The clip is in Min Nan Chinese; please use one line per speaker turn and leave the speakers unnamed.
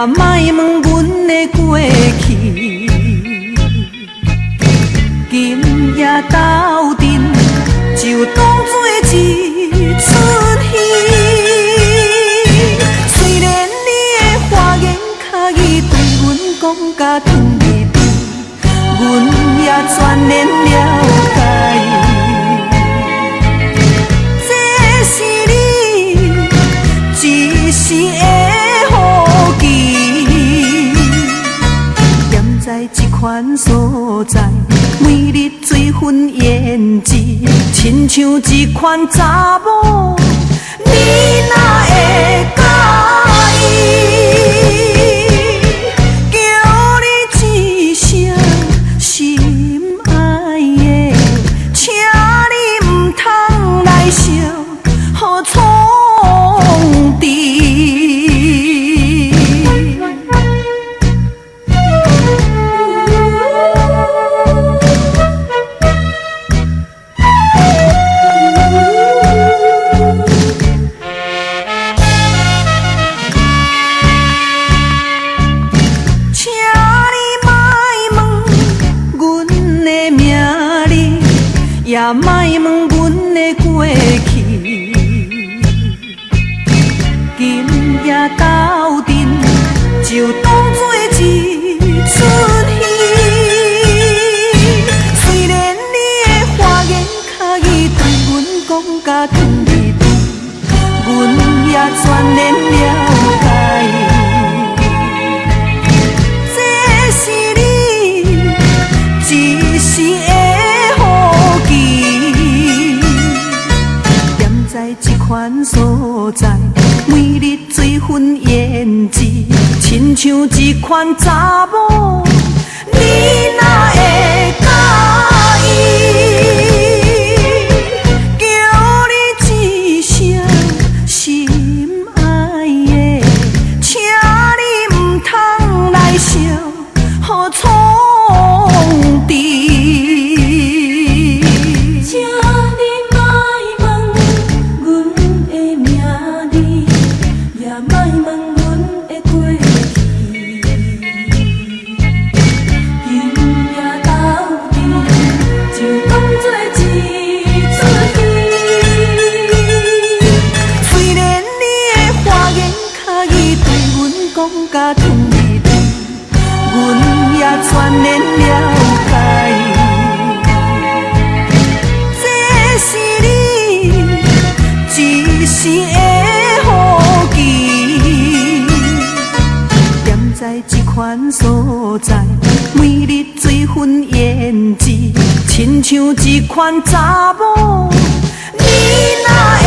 莫問阮的過去。今夜鬥陣，就當做一齣戲。雖然你的花言巧語對阮講甲糖蜜甜，阮也全然了解。這是你一時的好奇，踮在這款所在，每日水分胭脂，親像這款查某，你哪會佮意？叫你一聲心愛的，請你毋通來相創治。請你莫問阮的名字，也莫問阮的過去。今夜鬥陣，就當做一齣戲。雖然你的花言巧語對阮講甲糖蜜甜，阮也全然了解。這是你一時的好奇，踮在這款所在，每日水粉胭脂，親像這款查某，你哪會佮意？叫你一聲心愛的，請你毋通來相創治。
請你莫問阮的名字，也莫問阮的過去。今夜鬥陣，就當做一齣戲。
雖然你的花言巧語對阮講甲糖蜜甜，阮也全然了解。這是你一時的好奇，踮在這款所在，每日水粉胭脂，親像這款查某，你哪會